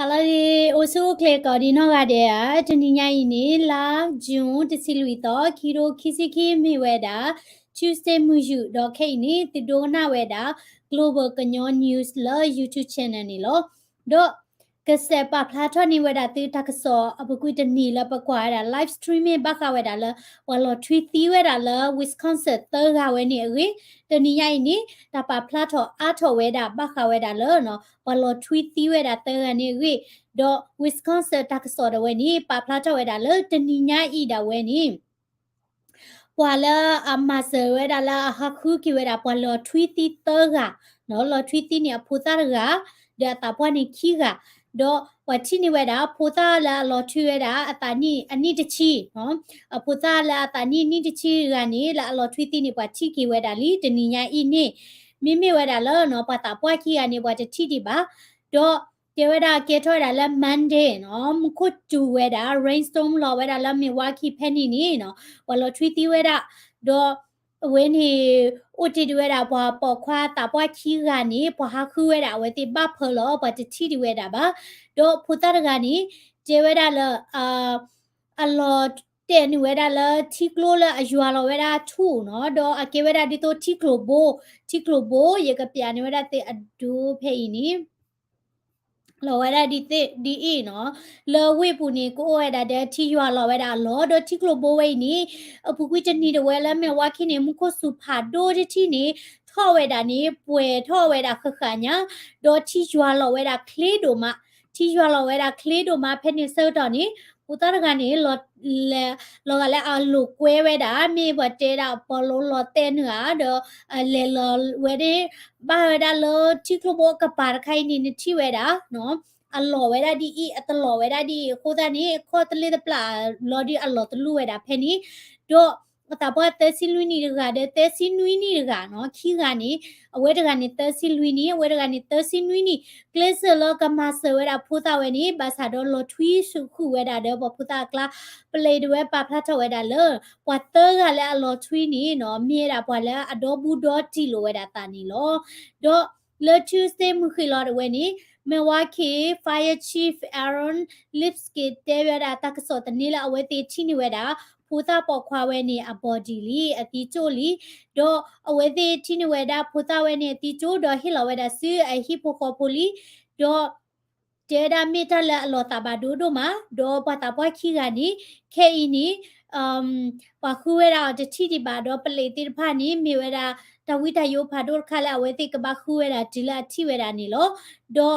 ဟါလၢအဂ့ၤ အိၣ်ဆူၣ်အိၣ်ချ့ကိးဒံနီၢ်ဂၤဒဲးဧါ, တနံၤညါအံၤန့ၣ် လါ June တဆံလွံၢ်သီ ခံကထိခံဆံခံ မ့ၢ်ဝဲဒၣ် Tuesday မုၢ်ယူာ် ဒီးခဲအံၤန့ၣ် သုဒိကနၣ်ဝဲဒၣ် Global ကညီ News လၢ YouTube channel န့ၣ်လီၤ. ဒီး ကစဲးပာ်ဖျါထီၣ်န့ၢ်ဝဲဒၣ်သုတၢ်ကစီၣ်အပူၤကွံာ်တနံၤလၢပကွၢ်ဝဲဒၣ် live streaming ဘၣ်ဃးဝဲဒၣ်လၢ ပှၤလီၤထွံသံဝဲဒၣ်လၢ Wisconsin သၢဂၤဝဲန့ၣ်အဂ့ၢ်, တနံၤညါအံၤန့ၣ် တၢ်ပာ်ဖျါထီၣ်အါထီၣ်ဝဲဒၣ်ဘၣ်ဃးဝဲဒၣ်လၢ ပှၤလီၤထွံသံဝဲဒၣ်သၢဂၤန့ၣ်အဂ့ၢ်, ဒီး Wisconsin တၢ်ကစီၣ်ဒၣ်ဝဲန့ၣ် ပာ်ဖျါထီၣ်ဝဲဒၣ်လၢတနံၤညါအံၤဒၣ်ဝဲန့ၣ် ပှၤလၢအမၤစၢၤဝဲဒၣ်လၢအဟးဃုက့ၤဝဲဒၣ်ပှၤလီၤထွံသံသၢဂၤ, လီၤထွံသံန့ၣ်အဖိသၣ်တဂၤ, ဒီးအသးပှၢ်န့ၣ်ခံဂၤ, ဒီးပှၤထံၣ်န့ၢ်ဝဲဒၣ် ဖိသၣ်လၢအလီၤထွံဝဲဒၣ်အသးနံၣ်အနံၣ်တဆံ, အဖိသၣ်လၢအသးနံၣ်နံၣ်တဆံတဂၤန့ၣ် လၢအလီၤထွံသံန့ၣ် ပှၤထံၣ်က့ၤဝဲဒၣ်လံ တနံၤညါအံၤန့ၣ်, မ့မ့ၢ်ဝဲဒၣ်လၢ ပှၤသးပှၢ်ခံဂၤန့ၣ် ပှၤတထံၣ်ဒံးဘၣ်, ဒီးတဲဝဲဒၣ်ကဲထီၣ်ဝဲဒၣ်လၢ Monday နီၤ, မူခိၣ်စူၤဝဲဒၣ် rainstorm လီၤဝဲဒၣ်လၢ Milwaukee ဖဲန့ၣ်န့ၣ်နီၤ, ပှၤလီၤထွံသံဝဲဒၣ်, ဒီးအဝဲန့ၣ် အိၣ်တ့ၢ်ဒံးဝဲဒၣ် ပှၤပိာ်ခွါသးပှၢ်ခံဂၤန့ၣ် ပှၤဟးဃုဝဲဒၣ်အဝဲသ့ၣ်ဘၣ်ဖၢလီၤ ပှၤတထံၣ်ဒံးဝဲဒၣ်ဘၣ်, ဒီးဖိသၣ်တဂၤန့ၣ် တဲဝဲဒၣ်လၢ အလီၤတဲာ်န့ၢ်ဝဲဒၣ်လၢထံကျိလၢအယွၤလီၤဝဲဒၣ်ထူၣ်နီၤ, ဒီးအကဲဝဲဒၣ်ဒ်သိးထံကျိၤဘိ, ထံကျိၤဘိ ယကပျးန့ၢ်ဝဲဒၣ်သ့ၣ်အဒိဖဲအံၤန့ၣ် လီၤဝဲဒၣ်ဒ်အံၤနီၤ, လၢဝ့ၢ်ပူၤန့ၣ် ကအိၣ်ဝဲဒၣ်ဒီးထံယွၤလီၤဝဲဒၣ်အလီၢ်, ဒီးထံကျိၤဘိဝဲအံၤန့ၣ် အပူၤကွံာ်တနံၤတဝဲလၢ Milwaukee န့ၣ် မူခိၣ်စူၤဖးဒိၣ်တထံၣ်န့ၣ် ထီၣ်ဝဲဒၣ်န့ၣ် ပှဲၤထီၣ်ဝဲဒၣ်ဃၣ်ဃၣ်ညါ, ဒီးထံယွၤလီၤဝဲဒၣ်ချ့ဒိၣ်မး, ထံယွၤလီၤဝဲဒၣ်ချ့ဒိၣ်မး ဖဲန့ၣ်ဆၢကတီၢ်န့ၣ် ဖိသၣ်တဂၤန့ၣ် လီၤဂာ်လၢအလိာ်ကွဲဝဲဒၣ် မ့ၢ်ပှၤတဲဒၣ်ပီၤလိလီၤတဲာ်နုာ်ဧါ, ဒီးအလဲၤလီၤဝဲဒၣ် ဘၣ်ဝဲဒၣ်လၢထံကျိၤဘိအကပၤတခါအံၤန့ၣ် နထံၣ်ဝဲဒၣ် အလီၤဝဲဒၣ်ဒ်အံၤ အတလီၤဝဲဒၣ်ဒ်အံၤအဃိသတးန့ၣ် အခီၣ်တလ့ၢ်တပျၢ်လီၤဒီးအလီၤတလူဝဲဒၣ်ဖဲန့ၣ်, ဒီးအသးပှၢ်သၢဆံလွံၢ်နံၣ်တဂၤဒီးသၢဆံနွံနံၣ်တဂၤနီၤ ခံဂၤန့ၣ် အဝဲတဂၤန့ၣ်သၢဆံလွံၢ်နံၣ် အဝဲတဂၤန့ၣ်သၢဆံနွံနံၣ် ကျဲးစၢးလၢကမၤစၢၤဝဲဒၣ်ဖိသၣ်ဝဲန့ၣ် ဘၣ်ဆၣ်ဒီးလီၤထွံဃုာ်ဝဲဒၣ်ဒီးပှၤဖိသၣ်အကျါ ပလံးတဝဲပာ်ဖျါထီၣ်ဝဲဒၣ်လၢ ပှၤသၢဂၤလၢအလီၤထွံန့ၣ်နီၤ မ့ၢ်ဝဲဒၣ်ပှၤလၢအဒီဘူးဒီတံၢ်လိာ်ဝဲဒၣ်သးန့ၣ်လီၤ. ဒီးလၢ Tuesday မုၢ်ဃ့ၢ်လီၤဒၣ်ဝဲန့ၣ် Milwaukee Fire Chief Aaron Lipski တဲဝဲဒၣ်တၢ်ကစီၣ်သန့လၢအဝဲသ့ၣ်ထံၣ်န့ၢ်ဝဲဒၣ် ဖိသၣ်ပိာ်ခွါဝဲန့ၣ်အ body လံ အသံကၠိၣ်လံ, ဒီးအဝဲသ့ၣ်ထံၣ်န့ၢ်ဝဲဒၣ်ဖိသၣ်ဝဲန့ၣ်အသံကၠိၣ် ဒီးဟ့ၣ်လီၤဝဲဒၣ်ဆူအဟံၣ်ဖိဃီဖိလံ, ဒီး တဲဝဲဒၣ်မ့ၢ်တၢ်လၢအလီၤသးဘၣ်ဒိဒိၣ်မး, ဒီးပှၤသးပှၢ်ခံဂၤန့ၣ် ခဲအံၤန့ၣ် ပှၤဃုဝဲဒၣ်အီၤတထံၣ်ဒံးဘၣ် ဒီးပလံးသ့ၣ်တဖၣ်န့ၣ် မ့ၢ်ဝဲဒၣ်တၢ်ဝံတၢ်ယိးဖးဒိၣ်တခါလၢအဝဲသ့ၣ်ကဘၣ်ဃုဝဲဒၣ်တုၤလၢအထံၣ်ဝဲဒၣ်န့ၣ်လီၤ. ဒီး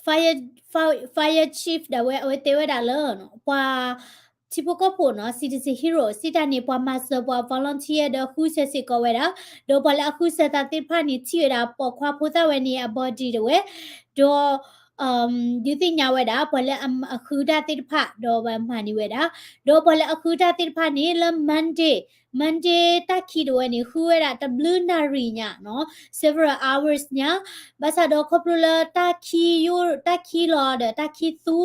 Fire Fire Chief ဒၣ်ဝဲ အဝဲတဲဝဲဒၣ်လၢ ပှၤထံဖိကီၢ်ဖိနီၤ Citizen Hero စံးတၢ်န့ၣ် ပှၤမၤစၢၤပှၤ volunteer ဒီးဃုစဲးစ့ၢ်ကီးဝဲဒၣ်, ဒီးပှၤလၢအဃုစဲးသးသ့ၣ်တဖၣ်န့ၣ် ထံၣ်ဝဲဒၣ်ပိာ်ခွါဖိသၣ်ဝဲန့ၣ် အ body ဒၣ်ဝဲ, ဒီး ဒုးသ့ၣ်ညါဝဲဒၣ် ပှၤလၢအဃုတၢ်သ့ၣ်တဖၣ် ဒီးဝဲမၤန့ၢ်ဝဲဒၣ်, ဒီးပှၤလၢအဃုတၢ်သ့ၣ်တဖၣ်န့ၣ် လၢ Monday Monday တၢ်ခံဒၣ်ဝဲန့ၣ် ဃုဝဲဒၣ်တဘျုးနၣ်ရံၣ်ညါနီၤ several hours ညါ, ဘၣ်ဆၣ်ဒီးခီဖျိလၢတၢ်ခံယိၣ် တၢ်ခံလီၤဒီးတၢ်ခံသူ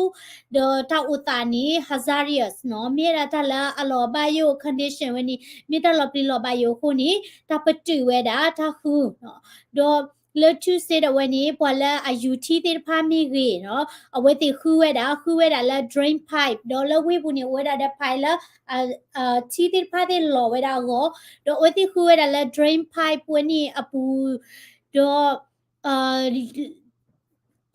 ဒီးတၢ်အိၣ်သးန့ၣ် hazardous နီၤ မ့ၢ်ဝဲဒၣ်တၢ်လၢအလီၤဘၣ်ယိၣ် condition ဝဲန့ၣ် မ့ၢ်တၢ်လီၤပျံၤလီၤဘၣ်ယိၣ်အဃိန့ၣ် တၢ်ပတုာ်ဝဲဒၣ်တၢ်ဃု ဒီးလၢ Tuesday ဒၣ်ဝဲန့ၣ် ပှၤလၢအယူၤထံသ့ၣ်တဖၣ်မ့ၢ်ဂ့ၤနီၤ အဝဲသ့ၣ်ဃုဝဲဒၣ် ဃုဝဲဒၣ်လၢ drain pipe ဒီးလၢဝ့ၢ်ပူၤန့ၣ် အိၣ်ဝဲဒၣ်ဒီး pipe လၢ ထံသ့ၣ်တဖၣ်သ့ၣ်လီၤဝဲဒၣ်အဂီၢ်, ဒီးအဝဲသ့ၣ်ဃုဝဲဒၣ်လၢ drain pipe ဝဲန့ၣ်အပူၤ, ဒီး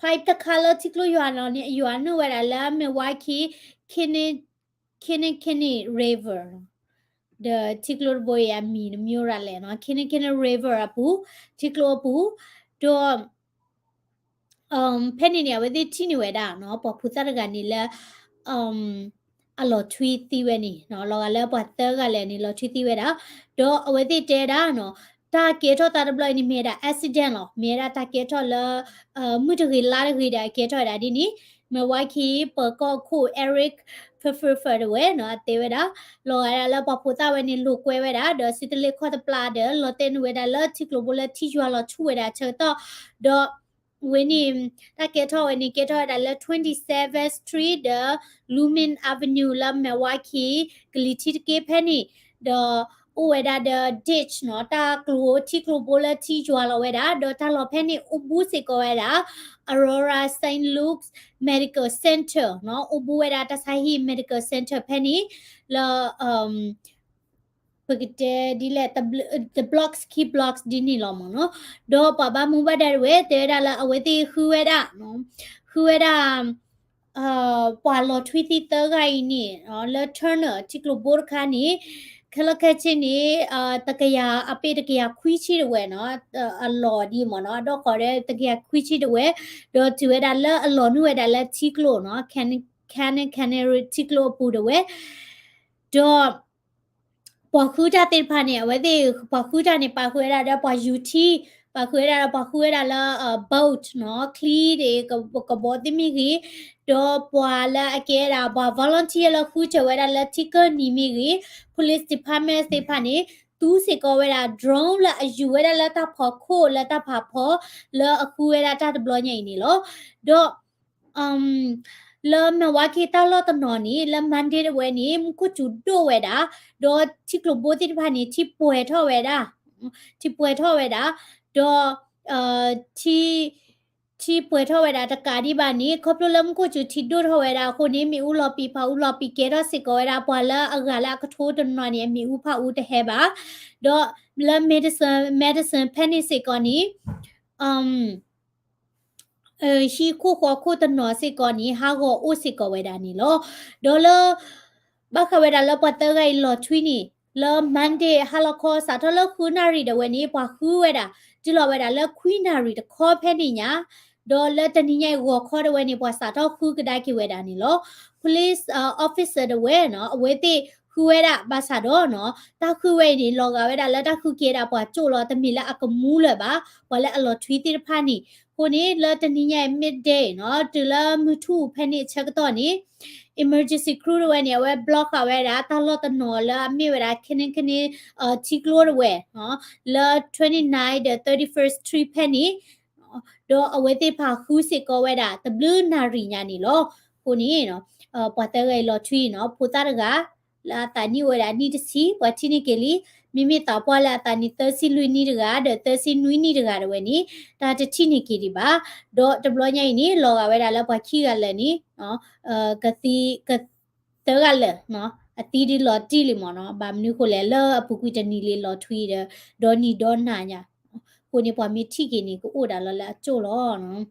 pipe တခါလၢထံကျိယွၤလီၤန့ၣ် ယွၤနုာ်ဝဲဒၣ်လၢ Milwaukee Kinnickinnic River ဒီးထံကျိတဘိအံၤအမံၤနမံၤရၤလဲၣ်နီၤ Kinnickinnic River အပူၤ, ထံကျိအပူၤ, ဒီး ဖဲန့ၣ်န့ၣ် အဝဲသ့ၣ်ထံၣ်န့ၢ်ဝဲဒၣ်နီၤ ပှၤဖိသၣ်တဂၤန့ၣ်လၢ အလီၤထွံသံဝဲန့ၣ်နီၤ လီၤဂာ်လၢပှၤသၢဂၤလဲၣ်န့ၣ် လီၤထွံသံဝဲဒၣ်, ဒီးအဝဲသ့ၣ်တဲဒၣ်နီၤ တၢ်ကဲထီၣ်သးတဘျီအံၤန့ၣ် မ့ၢ်ဝဲဒၣ် accident လီၤ မ့ၢ်ဝဲဒၣ်တၢ်ကဲထီၣ်လၢ မုၢ်တဂ့ၤလါတဂ့ၤဒီးအကဲထီၣ်ဝဲဒၣ်ဒ်န့ၣ်, Milwaukee ပၢၤကီၢ်ခိၣ် Eric Pfeiffer တဝဲနီၤ အတဲဝဲဒၣ်, လီၤဂာ်ဒၣ်လၢပှၤဖိသၣ်ဝဲန့ၣ် လိာ်ကွဲဝဲဒၣ် ဒီးစုတလ့ၢ်ခီၣ်တပျၢ်ဒီး လီၤတဲာ်န့ၢ်ဝဲဒၣ်လၢထံကျိၤဘိလၢထံယွၤလီၤဆူၣ်ဝဲဒၣ်ဆၢကတီၢ်, ဒီး ဝဲန့ၣ် တၢ်ကဲထီၣ်ဝဲန့ၣ် ကဲထီၣ်ဝဲဒၣ်လၢ twenty-seventh Street ဒီး Lumen Avenue လၢ Milwaukee ကလံၤထံးတက့ၢ်ဖဲန့ၣ်, ဒီး အိၣ်ဝဲဒၣ်ဒီး ditch နီၤ, တၢ်ကျိၤ ထံကျိၤဘိလၢထံယွၤလီၤဝဲဒၣ်, ဒီးတၢ်လီၢ်ဖဲန့ၣ်အိၣ်ဘူးစ့ၢ်ကီးဝဲဒၣ် Aurora Saint Luke's Medical Center နီၤ, အိၣ်ဘူးဝဲဒၣ်တၢ်ဆါဟံၣ် Medical Center ဖဲန့ၣ် လၢ ပကတဲဒ်လဲၣ် တ blocks ခံ blocks ဒ်န့ၣ်လီၤမ့ၢ်နီၤ. ဒီးပှၤဘၣ်မူဘၣ်ဒါတဝဲ တဲဝဲဒၣ်လၢအဝဲသ့ၣ်ဃုဝဲဒၣ် ဃုဝဲဒၣ် ပှၤလီၤထွံသံသၢဂၤအံၤန့ၣ် လၢ Turner ထံကျိၤဘိတခါန့ၣ် ခဲလၢာ်ခဲဆ့န့ၣ် တကယၤ အပ့ၢ်တကယၤခွံဆံတဝဲနီၤ, အလီၢ်ဒ်မ့ၢ်နီၤ, အဒီၣ်ဃီဒီးတကယၤခွံဆံတဝဲ, ဒီးတုၤဝဲဒၣ်လၢအလီၤနုာ်ဝဲဒၣ်လၢထံကျိနီၤ, Cannon Cannery ထံကျိအပူၤတဝဲ, ဒီး ပှၤဃုတၢ်သ့ၣ်တဖၣ်န့ၣ် အဝဲသ့ၣ်ပှၤဃုတၢ်န့ၣ် ပာ်ဃုာ်ဝဲဒၣ်ဒီးပှၤယူၤထံ, ပာ်ဃုာ်ဝဲဒၣ်ဒီးပှၤဃုဝဲဒၣ်လၢ boat နီၤ, ချံဒီး ကဘီသ့ၣ်မ့ၢ်ဂ့ၤ, ဒီးပှၤလၢအကဲဒၣ်ပှၤ volunteer လၢဃုထၢဝဲဒၣ်လၢထံကၢၢ်နံၤမ့ၢ်ဂ့ၤ, police department သ့ၣ်တဖၣ်န့ၣ် သူစ့ၢ်ကီးဝဲဒၣ် drone လၢအယူၤဝဲဒၣ်လၢတၢ်ဖီခိၣ်လၢတၢ်ဖးဖီ လၢအဃုဝဲဒၣ်တၢ်တဘျီညါအံၤန့ၣ်လီၤ. ဒီး လၢ Milwaukee တၢ်လီၢ်တနီၤန့ၣ် လၢ Monday တဝဲန့ၣ် မူခိၣ်စူၤဒိၣ်ဝဲဒၣ်, ဒီးထံကျိၤဘိသ့ၣ်တဖၣ်န့ၣ် ထံပှဲၤထီၣ်ဝဲဒၣ်, ထံပှဲၤထီၣ်ဝဲဒၣ်, ဒီး ထံ ထံပှဲၤထီၣ်ဝဲဒၣ်တကးဒံးဘၣ်န့ၣ် ခီဖျိလၢမူခိၣ်စူၤထံဒိၣ်ထီၣ်ဝဲဒၣ်အဃိန့ၣ် မ့ၣ်အူလီၤပံာ်ဖးအူလီၤပံာ်ကဲထီၣ်စ့ၢ်ကီးဝဲဒၣ် ပှၤလၢအဂၤလၢအကထိတနီၤန့ၣ် အမ့ၣ်အူဖးအူတဟဲဘၣ်, ဒီးလၢ Madison Madison ဖဲန့ၣ်စ့ၢ်ကီးန့ၣ် ဟံၣ်ခိၣ်ဃီခိၣ်တနီၤစ့ၢ်ကီးန့ၣ် ဟးဂီၤအိၣ်စ့ၢ်ကီးဝဲဒၣ်န့ၣ်လီၤ. ဒီးလၢ ဘၣ်ဃးဝဲဒၣ်လၢပှၤသၢဂၤအံၤလီၤထွံန့ၣ် လၢ Monday ဟါလီၤခီ စးထီၣ်လၢဃုနၣ်ရံၣ်ဒၣ်ဝဲန့ၣ် ပှၤဃုဝဲဒၣ် တုၤလီၤဝဲဒၣ်လၢခွံနၣ်ရံၣ်တခီဖဲန့ၣ်ညါ, ဒီးလၢတနံၤညါအံၤဂီၤခီဒၣ်ဝဲန့ၣ် ပှၤစးထီၣ်ဃုကဒါက့ၤဝဲဒၣ်န့ၣ်လီၤ. Police officer ဒၣ်ဝဲနီၤ အဝဲသ့ၣ်ဃုဝဲဒၣ်ဘၣ်ဆၣ်ဒီးနီၤ တၢ်ဃုဝဲအံၤန့ၣ် လီၤဂာ်ဝဲဒၣ်လၢတၢ်ဃုက့ၤဝဲဒၣ်ပှၤကၠိၣ်လီၤ တမ့ၢ်လၢအကမူလၢၤဘၣ် ပှၤလၢအလီၤထွံသ့ၣ်တဖၣ်န့ၣ်. အဃိန့ၣ် လၢတနံၤညါအံၤ midday နီၤ တုၤလၢမုၢ်ထူၣ်ဖဲန့ၣ်အဆၢကတီၢ်န့ၣ် emergency crew ဒၣ်ဝဲန့ၣ် အဝဲ block ဃာ်ဝဲဒၣ် တၢ်လီၢ်တနီၤလၢအမ့ၢ်ဝဲဒၣ် ခဲန့ၣ်ခဲန့ၣ် ထံကျိဒၣ်ဝဲ လၢ twenty-nine ဒီး thirty-first Street ဖဲန့ၣ် ဒီးအဝဲသ့ၣ်တဖၣ်ဃုစ့ၢ်ကီးဝဲဒၣ် တဘျုးနၣ်ရံၣ်ညါန့ၣ်လီၤ. အဃိန့ၣ် ပှၤသၢဂၤအံၤလီၤထွံနီၤ ဖိသၣ်တဂၤ လၢအသးနံၣ်အိၣ်ဝဲဒၣ်နံၣ်တဆံ ပှၤထံၣ်န့ၢ်က့ၤလံ. မ့မ့ၢ်သးပှၢ်လၢအသးနံၣ်သၢဆံလွံၢ်နံၣ်တဂၤ ဒီးသၢဆံနွံနံၣ်တဂၤဒၣ်ဝဲန့ၣ် တၢ်တထံၣ်န့ၢ်က့ၤဒံးဘၣ်. ဒီးတဘျီညါအံၤန့ၣ် လီၤဂာ်ဝဲဒၣ်လၢပှၤခံဂၤလၢာ်န့ၣ် ကသံ က သၢဂၤလၢာ် အသံဒ်လီၤတံၢ်လံမ့ၢ်နီၤ. ဘၣ်မနုၤဃိလဲၣ် လၢအပူၤကွံာ်တနံၤလံလီၤထွံဒီး ဒီနံၤဒီနၤညါ. အဃိန့ၣ် ပှၤမ့ၢ်ထံၣ်က့ၤန့ၣ် ကအိၣ်ဒၣ်လီၤလၢအကၠိၣ်လီၤ.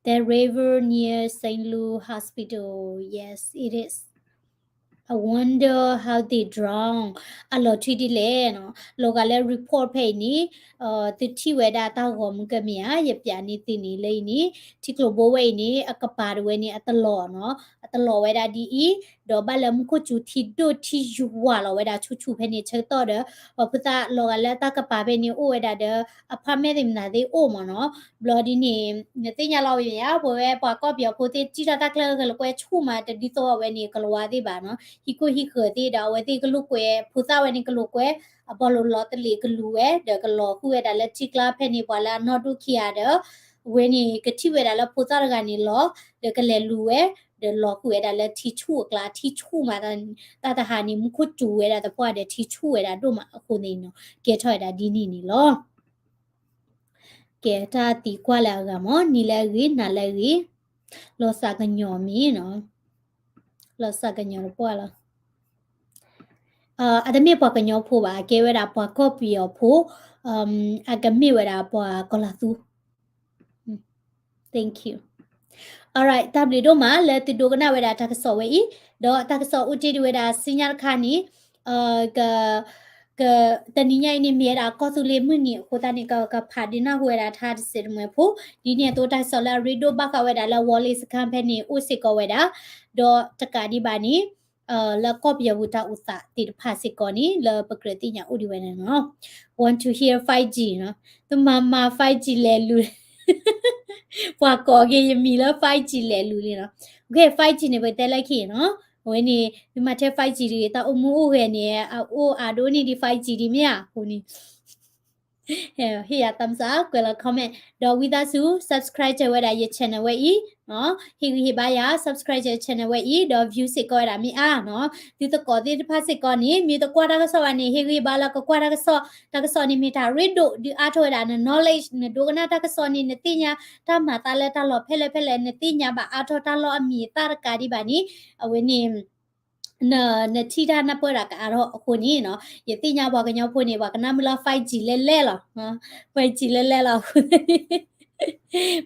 The river near Saint Louis Hospital, yes it is. I wonder how they drown. အလီၤထွံဒ်လဲၣ်နီၤ လီၤဂာ်လၢ report ဖဲအံၤန့ၣ် သုထံၣ်ဝဲဒၣ်တၢ်ဂီၤမုၢ်ကမ့ၢ်ဧါ ယပျးန့ၢ်သုန့ၣ်လၢအံၤန့ၣ် ထံကျိၤဘိဝဲအံၤန့ၣ် အကပၤဒၣ်ဝဲန့ၣ် အတလီၤနီၤ အတလီၤဝဲဒၣ်ဒ်အံၤ ဒီးဘၣ်လၢမူခိၣ်စူၤထံဒိၣ်ထံယွၤလီၤဝဲဒၣ်ဆူၣ်ဆူၣ်ဖဲန့ၣ်ဆၢကတီၢ်ဒီး ပှၤဖိသၣ်လီၤဂာ်လၢတၢ်ကပၤဖဲန့ၣ်အိၣ်ဝဲဒၣ်ဒီး apartment သ့ၣ်မနုၤသ့ၣ်အိၣ်မ့ၢ်နီၤ. ဘျီဒ်န့ၣ် နသ့ၣ်ညါလီၤဝဲမ့ၢ်ဧါ ပဝဲပှၤကီၢ်ပယီၤဖိသ့ၣ် တံၢ်ထီၣ်တၢ်ကျၢၢ်ဂဲၤလိာ်ကွဲဆူၣ်မး တဒ်သိးအဝဲန့ၣ် ကလၤဝါသ့ၣ်ဘၣ်နီၤ ဟံၣ်ခိၣ်ဟံၣ်ဃၢၤသ့ၣ်ဒီး အဝဲသ့ၣ်ကလိာ်ကွဲ ဖိသၣ်ဝဲန့ၣ် ကလိာ်ကွဲ အဘီလိာ်လီၤတလ့ၣ်ကလူၤဝဲ ဒီးကလီၤဃုာ်ဝဲဒၣ်လၢထံကျါဖဲန့ၣ် ပှၤလၢအနီၢ်ဒိၣ်ခံဂၤဒီး အဝဲန့ၣ် ကထံၣ်ဝဲဒၣ်လၢဖိသၣ်တဂၤန့ၣ်လီၤ ဒီးကလဲၤလူၤဝဲ ဒီးလီၤဃုာ်ဝဲဒၣ်လၢထံဆူၣ်အကျါ ထံဆူၣ်မး တၢ်တဟါန့ၣ် မူခိၣ်စူၤဝဲဒၣ်သပှၢ်ဒီးထံဆူၣ်ဝဲဒၣ်ဒိၣ်မးအဃိန့ၣ်နီၤ ကဲထီၣ်ဝဲဒၣ်ဒ်န့ၣ်န့ၣ်လီၤ. ကဲ တၢ်သံကွၢ်လၢအဂၤမ့ၢ် နံၤလၢအဂ့ၤ နၤလၢအဂ့ၤ လီၤစှၤကညီၤမ့ၢ်နီၤ လီၤစှၤကညီၤတပှၢ်လီၤ. အတမ့ၢ်ပှၤကညီဖိဘၣ် အကဲဝဲဒၣ်ပှၤကီၢ်ပယီၤဖိ အကမ့ၢ်ဝဲဒၣ်ပှၤကီၤလၤသူ Thank you. Alright တၢ်ဘျုးဒိၣ်မးလၢသုဒိကနၣ်ဝဲဒၣ်တၢ်ကစီၣ်ဝဲအံၤ ဒီးတၢ်ကစီၣ်အိၣ်တ့ၢ်ဒံးဝဲဒၣ်ဆူညါတခါန့ၣ် က က တနံၤညါအံၤန့ၣ် မ့ၢ်ဝဲဒၣ်ကီၢ်သူလ့ၤမုၢ်နံၤအဃိသတးန့ၣ် ကကဖးဒုးနၢ်ဟူဝဲဒၣ်ထါတစဲးတမှဲၤဖိ ဒ်န့ၣ်အသိးတၢ်ကစီၣ်လၢအရ့ဒိၣ်ဘၣ်ဃးဝဲဒၣ်လၢ Wolley စခန်း ဖဲန့ၣ်အိၣ်စ့ၢ်ကီးဝဲဒၣ် ဒီးတကးဒံးဘၣ်န့ၣ် လၢကီၢ်ပယီၤပူၤတၢ်အိၣ်သးသ့ၣ်တဖၣ်စ့ၢ်ကီးန့ၣ် လၢပကြၢးသ့ၣ်ညါအိၣ်ဒံးဝဲန့ၣ်နီၤ Want to hear five G နီၤ သုမၤမၤ five G လဲၤလူၤ ပှၤကိးက့ၤယမံၤလၢ five G လဲၤလူၤလံနီၤ Okay five G န့ၣ် ပကတဲလၢခံနီၤ အဝဲန့ၣ် သုမၤထဲ five G တဂ့ၤ တၢ်အိၣ်မူအိၣ်ဂဲၤန့ၣ် အအိၣ်အါဒိၣ်န့ၢ်ဒံး five G ဒံးမ့ၢ်ဧါ အဃိန့ၣ် ဟ့ၣ်ယၤ thumbs up ကွဲးလီၤ comment ဒီးဝံသးစူၤ subscribe ဝဲဒၣ်ယ channel ဝဲအံၤ, ဟ့ၣ်ဂံၢ်ဟ့ၣ်ဘါယၤ subscribe channel ဝဲအံၤ ဒီး view စ့ၢ်ကီးဝဲဒၣ်မ့ၢ်အါနီၤ. သုသကိးသ့ၣ်တဖၣ်စ့ၢ်ကီးန့ၣ် မ့ၢ်တကွၢ်တၢ်ကစီၣ်ဘၣ်န့ၣ် ဟ့ၣ်ဂံၢ်ဟ့ၣ်ဘါလၢကကွၢ်တၢ်ကစီၣ်, တၢ်ကစီၣ်န့ၣ်မ့ၢ်တၢ်ရ့ဒိၣ် ဒုးအါထီၣ်ဝဲဒၣ်န knowledge နဒိကနၣ်တၢ်ကစီၣ်န့ၣ် နသ့ၣ်ညါတၢ်မၤသးလၢတၢ်လီၢ်ဖဲလဲၣ်ဖဲလဲၣ် နသ့ၣ်ညါဘၣ်အါထီၣ်တၢ်လီၢ်အမံၤအသၣ်တကးဒံးဘၣ်န့ၣ် အဝဲန့ၣ် နထံၣ်တၢ်နၢ်ပၢၢ်တၢ်ကအါထီၣ်အဃိန့ၣ်နီၤ, ယသ့ၣ်ညါပှၤကညီဖိန့ၣ် ပှၤကနၣ်မုာ်လၢ five G လဲၣ်လဲၣ်လီၤ, five G လဲၣ်လဲၣ်လီၤအဃိန့ၣ်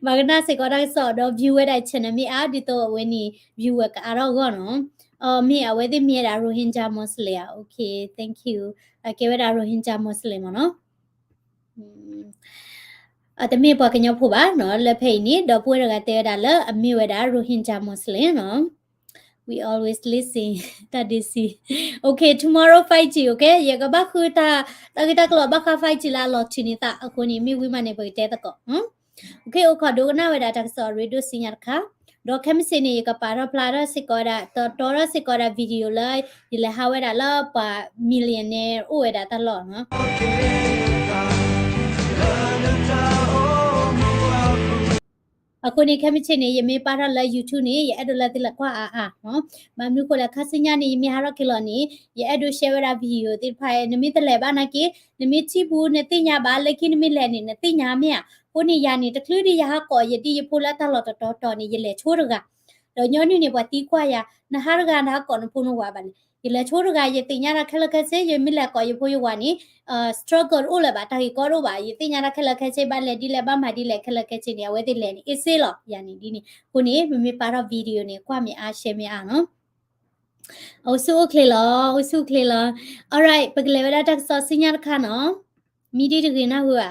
ပှၤကနၣ်စ့ၢ်ကီးတၢ်ကစီၣ်ဒီး view ဝဲဒၣ် channel မ့ၢ်အါ ဒ်သိးအဝဲန့ၣ် view ဝဲကအါထီၣ်အဂီၢ်နီၤ. မ့ၢ်အဝဲသ့ၣ်မ့ၢ်ဝဲဒၣ် Rohingya Muslim ဧါ, okay, thank you, အကဲဝဲဒၣ် Rohingya Muslim မ့ၢ်နီၤ. တမ့ၢ်ပှၤကညီဖိဘၣ်နီၤ လၢဖဲအံၤန့ၣ် ဒီပုၢ်ဝဲၢ်တဂၤတဲဝဲဒၣ်လၢအမ့ၢ်ဝဲဒၣ် Rohingya Muslim နီၤ. We always listen တၢ်ဒ့စံ okay, tomorrow five G, okay, ယကဘၣ်ဃုတၢ် တၢ်ဂ့ၢ်တၢ်ကျိၤဘၣ်ဃး five G လၢအလီၤထုးန့ၢ်သးအဃိန့ၣ် မ့ၢ်ဝံၤမးန့ၣ် ပကတဲသကိး okay, အိၣ်ခိးဒိကနၣ်ဝဲဒၣ်တၢ်ကစီၣ်ရ့ဒိၣ်စံညါတခါ, ဒီးခဲမုၢ်ဆ့ၣ်န့ၣ် ယကပာ်ထီၣ်ဖျါထီၣ်စ့ၢ်ကီးဝဲဒၣ် တီတီထီၣ်စ့ၢ်ကီးဝဲဒၣ် video လၢ ယလဲၤဟးဝဲဒၣ်လၢပှၤ millionaire အိၣ်ဝဲဒၣ်တၢ်လီၢ်နီၤ. အဃိန့ၣ် ခဲမုၢ်ဆ့ၣ်န့ၣ် ယမ့ၢ်ပာ်ထီၣ်လၢ YouTube န့ၣ် ယအဲၣ်ဒိးလၢသုလဲၤကွၢ်အါအါနီၤ. ဘၣ်မနုၤဃိလဲၣ် ခါဆူညါန့ၣ် ယမ့ၢ်ဟးထီၣ်က့ၤလီၤန့ၣ် ယအဲၣ်ဒိး share ဝဲဒၣ် video သ့ၣ်တဖၣ် နမ့ၢ်တလဲၤဘၣ်နာ်က့ နမ့ၢ်ထံၣ်ဘူး နသ့ၣ်ညါဘၣ် လၢခံနမ့ၢ်လဲၤန့ၣ် နသ့ၣ်ညါမ့ၢ်ဧါ. အဃိန့ၣ် ယၤန့ၣ် တချုးဒံးယဟးကိးယဒ်ယဖိလၢတၢ်လီၢ်တတီၤတီၤန့ၣ် ယလဲၤဆိတဂၤ ဒီးညီနုၢ်န့ၣ် ပှၤသံကွၢ်ယၤ နဟးတဂၤ နဟးကိးနဖိနဝၤဘၣ်လဲၣ်. ယလဲၤဆိတဂၤ ယသ့ၣ်ညါတၢ်ခဲလၢာ်ခဲဆ့ ယမ့ၢ်လဲၤကိးယဖိယဝၤန့ၣ် struggle တအိၣ်လၢၤဘၣ် တၢ်ဂ့ၢ်ကီတအိၣ်ဘၣ် ယသ့ၣ်ညါတၢ်ခဲလၢာ်ခဲဆ့ ဘၣ်လဲၤဒ်လဲၣ် ဘၣ်မၤဒ်လဲၣ်ခဲလၢာ်ခဲဆ့န့ၣ် အဝဲသ့ၣ်လဲၤန့ၣ် easy လီၤ ယၤန့ၣ်ဒ်န့ၣ်. အဃိန့ၣ် ပမ့ၢ်ပာ်ထီၣ် video န့ၣ် ကွၢ်မ့ၢ်အါ share မ့ၢ်အါနီၤ. အိၣ်ဆူၣ်အိၣ်ချ့လီၤ အိၣ်ဆူၣ်အိၣ်ချ့လီၤ. Alright, ပကလဲၤဝဲဒၣ်တၢ်ကစီၣ်ဆူညါတခါနီၤ. မံဒံတဂ့ၤနၢ်ဟူဧါ.